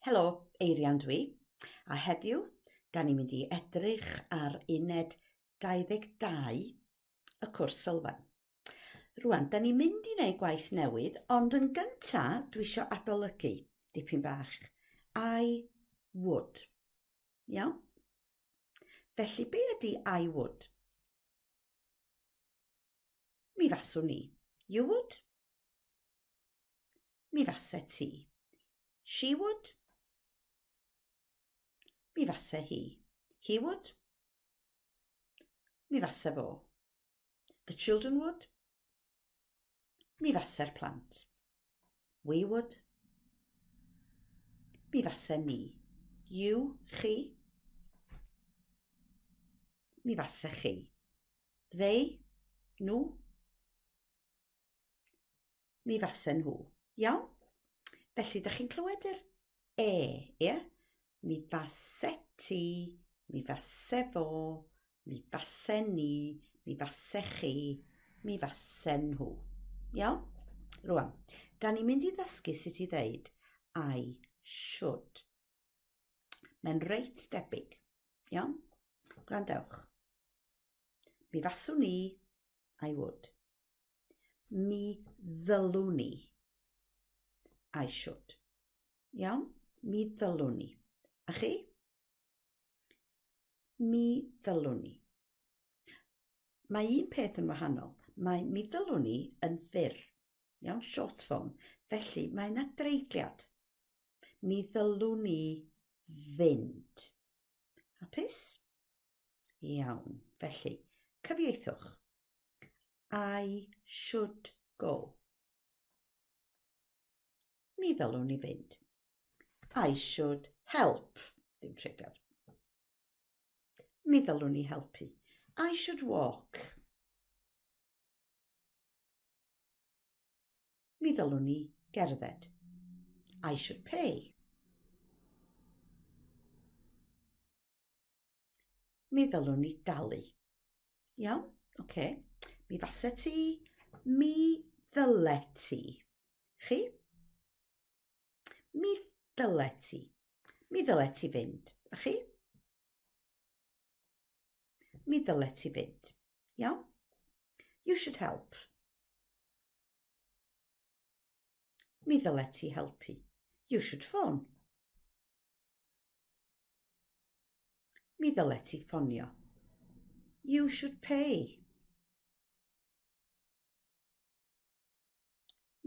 Helo, Eirian dwi, a heddiw da ni'n mynd i edrych ar uned 22 y cwrs sylfaen. Rwan, da ni'n mynd i wneud gwaith newydd, ond yn gynta dwi eisiau adolygu dipyn bach. I would. Iawn? Felly, be ydy I would? Mi faswn i. You would? Mi fase ti. She would. Mi fase hi. He would. Mi fase fo. The children would. Mi fase'r plant. We would. Mi fase ni. You, chi. Mi fase chi. They, nhw. Mi fasen nhw. Iawn? Felly, da chi'n clywed yr e, ie? Mi fase ti, mi fase fo, mi fase ni, mi fase chi, mi fase nhw. Iawn? Rwan, da ni'n mynd i ddysgu sut i ddeud I should. Mae'n reit debyg. Iawn? Gwrandewch. Mi faswn i, I would. Mi ddylwn i. I should. Iawn? Mi ddylwn i. A chi? Mi ddylwn i. Mae un peth yn wahanol. Mae mi ddylwn i yn fyr. Iawn? Short form. Felly, mae yna dreigliad. Mi ddylwn i fynd. Hapus? Iawn. Felly, cyfieithwch. I should go. Mi ddylwn i fynd. I should help. Dim treigliad. Mi ddylwn i helpu. I should walk. Mi ddylwn i gerdded. I should pay. Mi ddylwn i dalu. Iawn? Oce. Okay. Mi fase ti, mi ddyle ti. Chi? Mi ddyle ti. Mi ddyle ti fynd. A chi? Mi ddyle ti fynd. Iawn? You should help. Mi ddyle ti helpu. You should phone. Mi ddyle ti ffonio. You should pay.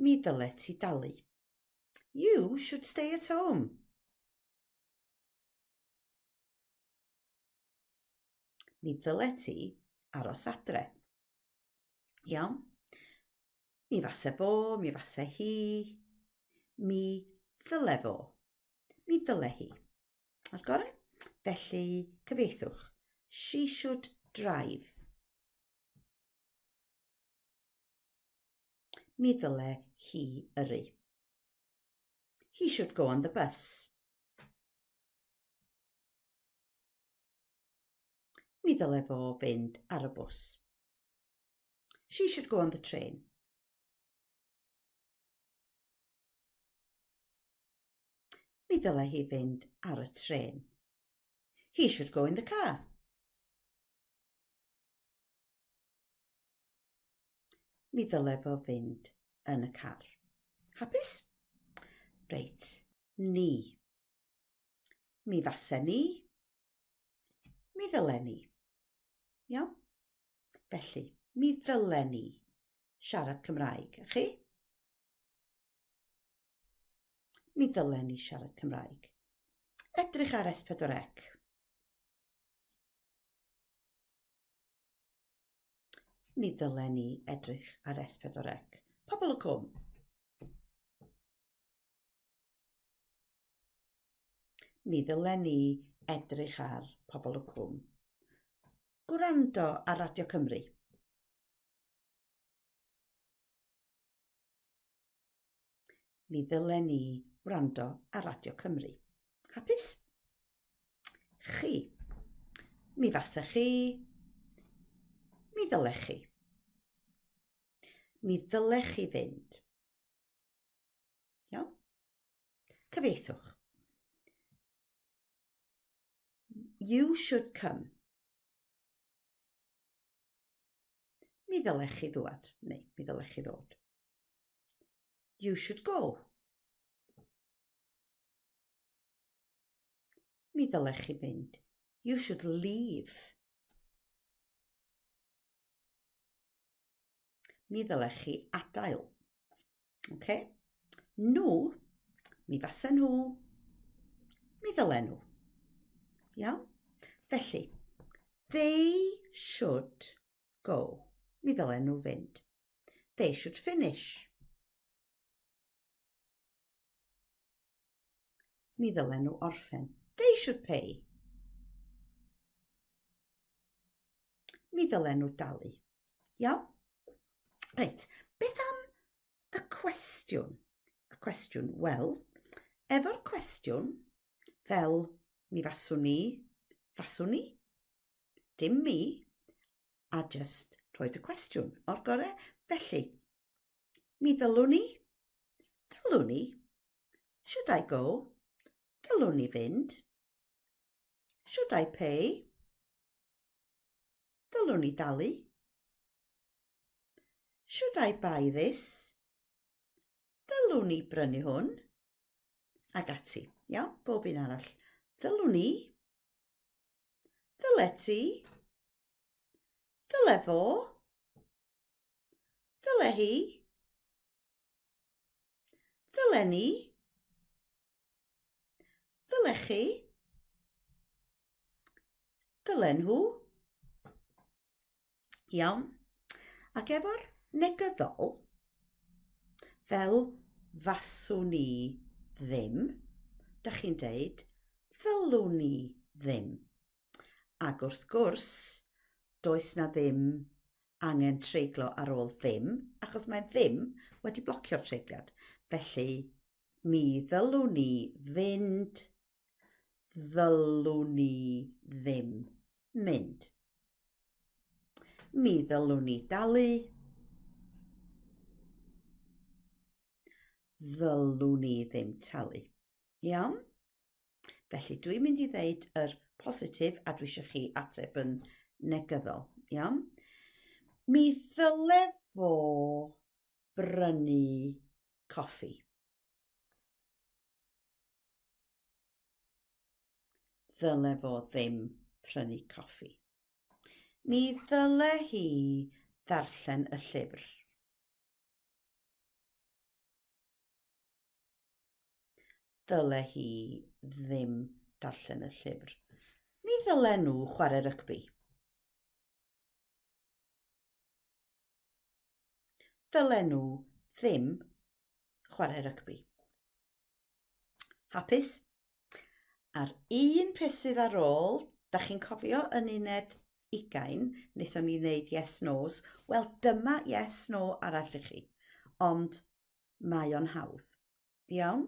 Mi ddyle ti dalu. You should stay at home. Mi ddyle ti aros adre. Iawn? Mi fase fo, mi fase hi. Mi ddyle fo. Mi ddyle hi. Ar gore? Felly, cyfieithwch. She should drive. Mi ddyle hi yrru. He should go on the bus. Mi ddyle fo fynd ar y bws. She should go on the train. Mi ddyle hi fynd ar y trên. He should go in the car. Mi ddyle fo fynd yn y car. Hapus? Reit, ni. Mi fase ni. Mi ddylen ni. Iawn? Felly, mi ddylen ni siarad Cymraeg. A chi? Mi ddylen ni siarad Cymraeg. Edrych ar S4C. Mi ddylen ni edrych ar S4C. Pobl y Cwm. Mi ddylen ni edrych ar Pobl y Cwm. Gwrando ar Radio Cymru. Mi ddylen ni wrando ar Radio Cymru. Hapus? Chi. Mi fase chi. Mi ddylech chi. Mi ddylech chi fynd. Iawn? Cyfieithwch. You should come. Mi ddylech chi ddwad, neu mi ddylech chi ddod. You should go. Mi ddylech chi fynd. You should leave. Mi ddylech chi adael. Okay? Nhw, mi fasen nhw, mi ddylen nhw. Iawn? Felly, they should go. Mi ddylen nhw fynd. They should finish. Mi ddylen nhw orffen. They should pay. Mi ddylen nhw dalu. Iawn? Reit, beth am y cwestiwn? Y cwestiwn, wel, efo'r cwestiwn, fel mi faswn ni, faswn ni, dim mi, a just rhoi y cwestiwn o'r gorau. Felly, Mi ddylwn i. Ddylwn i. Should I go? Ddylwn i fynd. Should I pay? Ddylwn i dalu. Should I buy this? Ddylwn i brynu hwn? Ac ati. Iawn, bob un arall. Ddylwn i. Ddyle ti. Ddyle fo. Ddyle hi. Ddyle ni. Ddyle chi. Ddylen nhw. Iawn. Ac efo'r negyddol, fel faswn i ddim, da chi'n deud, ddylwn i ddim. Ac wrth gwrs, does na ddim angen treiglo ar ôl ddim, achos mae ddim wedi blocio'r treigliad. Felly, mi ddylwn ni fynd, ddylwn ni ddim mynd. Mi ddylwn ni dalu, ddylwn ni ddim talu. Iawn? Felly dwi'n mynd i ddeud yr positif a dwi eisiau chi ateb yn negyddol. Iawn? Mi ddyle fo brynu coffi. Ddyle fo ddim prynu coffi. Mi ddyle hi ddarllen y llyfr. Ddyle hi ddim darllen y llyfr. Mi ddylen nhw chwarae rygbi. Ddylen nhw ddim chwarae rygbi. Hapus? A'r un peth sydd ar ôl, da chi'n cofio yn uned ugain, wnaethon ni wneud yes no's. Wel, dyma yes no arall i chi. Ond mae o'n hawdd. Iawn?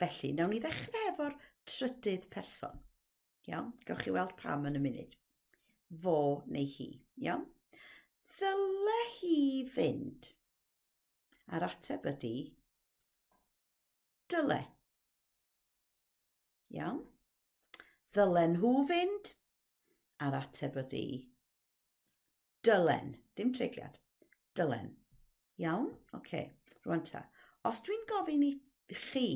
Felly, nawn ni ddechrau efo'r trydydd person. Iawn? Gewch chi weld pam yn y munud. Fo neu hi. Iawn? Ddyle hi fynd? A'r ateb ydy, dyle. Iawn? Ddylen nhw fynd? A'r ateb ydy, dylen. Dim treigliad. Dylen. Iawn? Oce. Okay. Rwan ta. Os dwi'n gofyn i chi,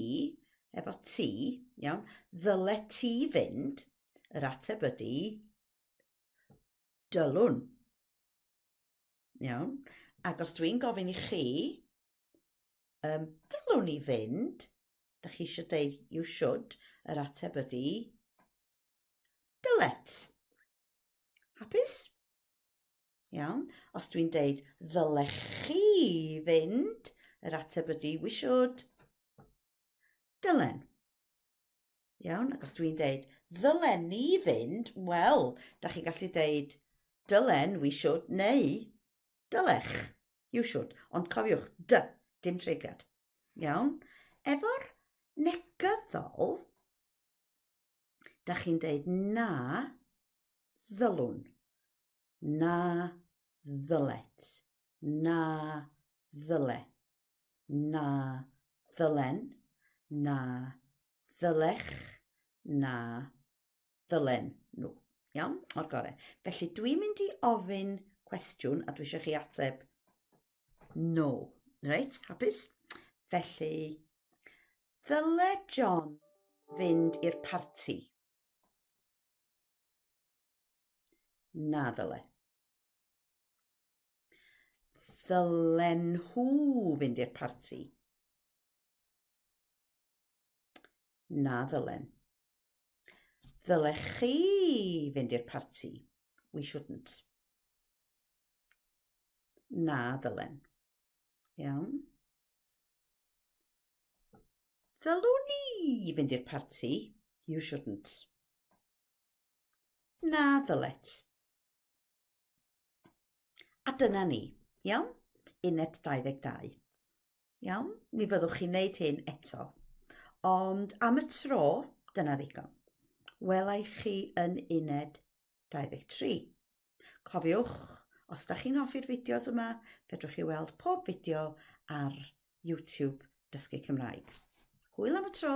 efo ti, iawn, ddyle ti fynd, yr ateb ydy, dylwn. Iawn. Ac os dwi'n gofyn i chi, dylwn i fynd, da chi eisiau deud you should, yr ateb ydy, dylet. Hapus? Iawn. Os dwi'n deud ddylech chi fynd, yr ateb ydy we should. Dylen. Iawn, ac os dwi'n deud ddylen ni fynd, wel, da chi'n gallu deud dylen, we should, neu dylech, you should. Ond cofiwch, dy, dim treigliad. Iawn. Efo'r negyddol, da chi'n deud na ddylwn, na ddylet, na ddyle, na ddylen, na ddylech, na Ddylen nhw. Iawn? O'r gorau. Felly dwi'n mynd i ofyn cwestiwn a dwi eisiau chi ateb no. Reit, hapus? Felly, ddyle John fynd i'r parti? Na ddyle. Ddylen nhw fynd i'r parti? Na ddylen. Ddylech chi fynd i'r parti? We shouldn't. Na ddylen. Iawn. Ddylwn ni fynd i'r parti? You shouldn't. Na ddylet. A dyna ni, iawn? Uned 22. Iawn? Mi fyddwch chi'n neud hyn eto. Ond am y tro, dyna ddigon. Welai chi yn uned 23. Cofiwch, os da chi'n hoffi'r fideos yma, fedrwch chi weld pob fideo ar YouTube Dysgu Cymraeg. Hwyl am y tro!